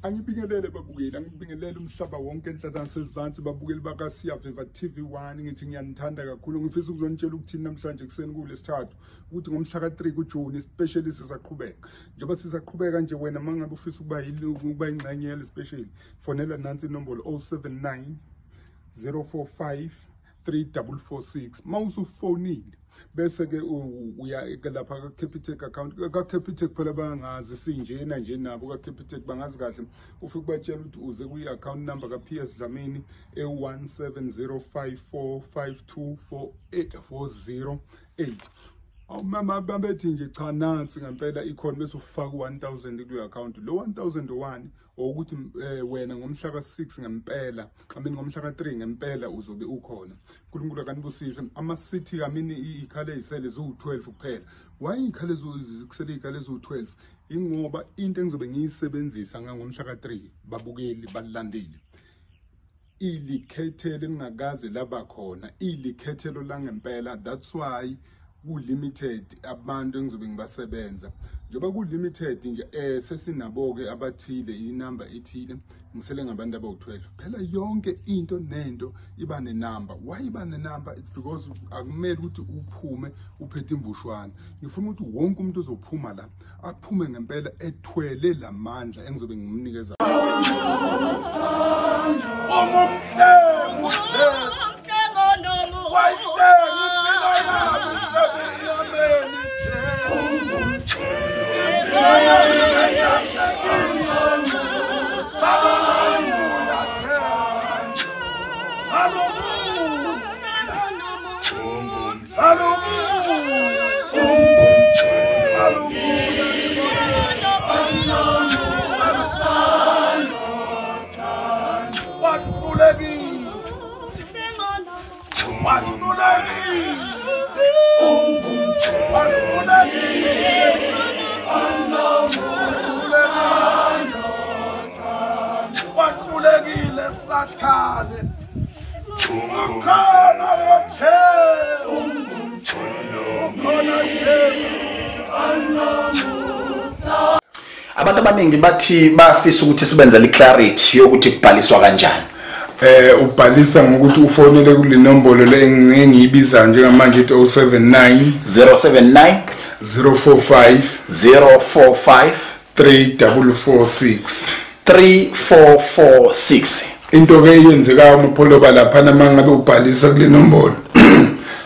Angibingelele babukeli, angibingelele umhlaba wonke enhla nasezansi, babukeli bakaSiyaviva TV1. Ngithi ngiyanithanda kakhulu. Ngifisa ukuzonitshela ukuthi namhlanje kuseni kulesithathu ukuthi ngomhla ka3 kuJune special sisaqhubeka. Njengoba sisaqhubeka nje, wena mangabe ufisa ukuba ingxenye yale special, fonela nansi inombolo 079 045 3446. Mawusufonile bese ke uya lapha ka Capitec account, ka Capitec phela bangazi sinjena nje nabo ka Capitec bangazi kahle. Ufike batshela ukuthi uze kuyi account number ka PS Dlamini e17054524840. Mama babethi nje cha, nansi ngempela ikhona, bese ufaka 1000 kuleyo account. Lo 1001 ukuthi wena ngomhla ka6 ngempela, I mean ngomhla ka3 ngempela uzobe ukhona. uNkulunkulu akanibusise. Ama seat kamini ikhala ezisele ziwu12 kuphela. Why ikhala ezikusele ikhala eziwu12? Ingoba into engizobe ngiyisebenzisa ngomhla ka3, babukeli balandeli, ilikhethelo elingakaze laba khona, ilikhethelo langempela. That's why ku-limited abantu engizobe ngibasebenza. Njengoba ku-limited nje, sesinabo-ke abathile, inamba ethile, ngisele ngabantu abawu-12 phela. Yonke into nento iba nenamba. Why iba nenamba? It's because akumele ukuthi uphume uphethe imvushwana. Ngifuna ukuthi wonke umuntu ozophuma la aphume ngempela ethwele lamandla engizobe ngimnikeza. Wahlulekile Sathane, ukhona Jesu, ukhona Jesu. Abantu abaningi bathi bafisa ukuthi sibenzele iclarity yokuthi kubhaliswa kanjani. Ubhalisa ngokuthi ufonele kule nombolo le engiyibiza njengamanje, ithi 079 079 045 045 3446. 3446. Into ke eyenzekayo uMapholoba lapha, mangabe ubhalisa kule nombolo,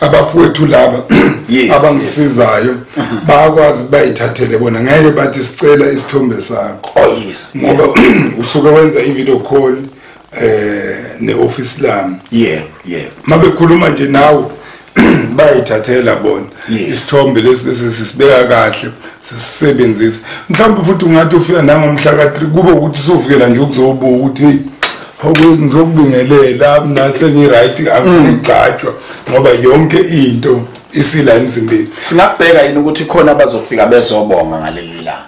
abafowethu laba abangisizayo bayakwazi bayithathele bona, ngeke bathi sicela isithombe sakho. Oh yes. Ngoba usuke wenza i-video call ne-office lami. Yeah. Mabekhuluma nje nawe bayithathela bona isithombe lesi, bese sisibeka kahle, sisebenzise. Mhlawumbe futhi ungathi ufika nangomhla ka3 kube ukuthi usufikela nje ukuzobuka ukuthi hey, ngizokubingelela mina sengi-right, angifuni ukugcatshwa ngoba yonke into isila emzimbeni. Singakubheka yini ukuthi khona abazofika bezobonga ngaleli langa?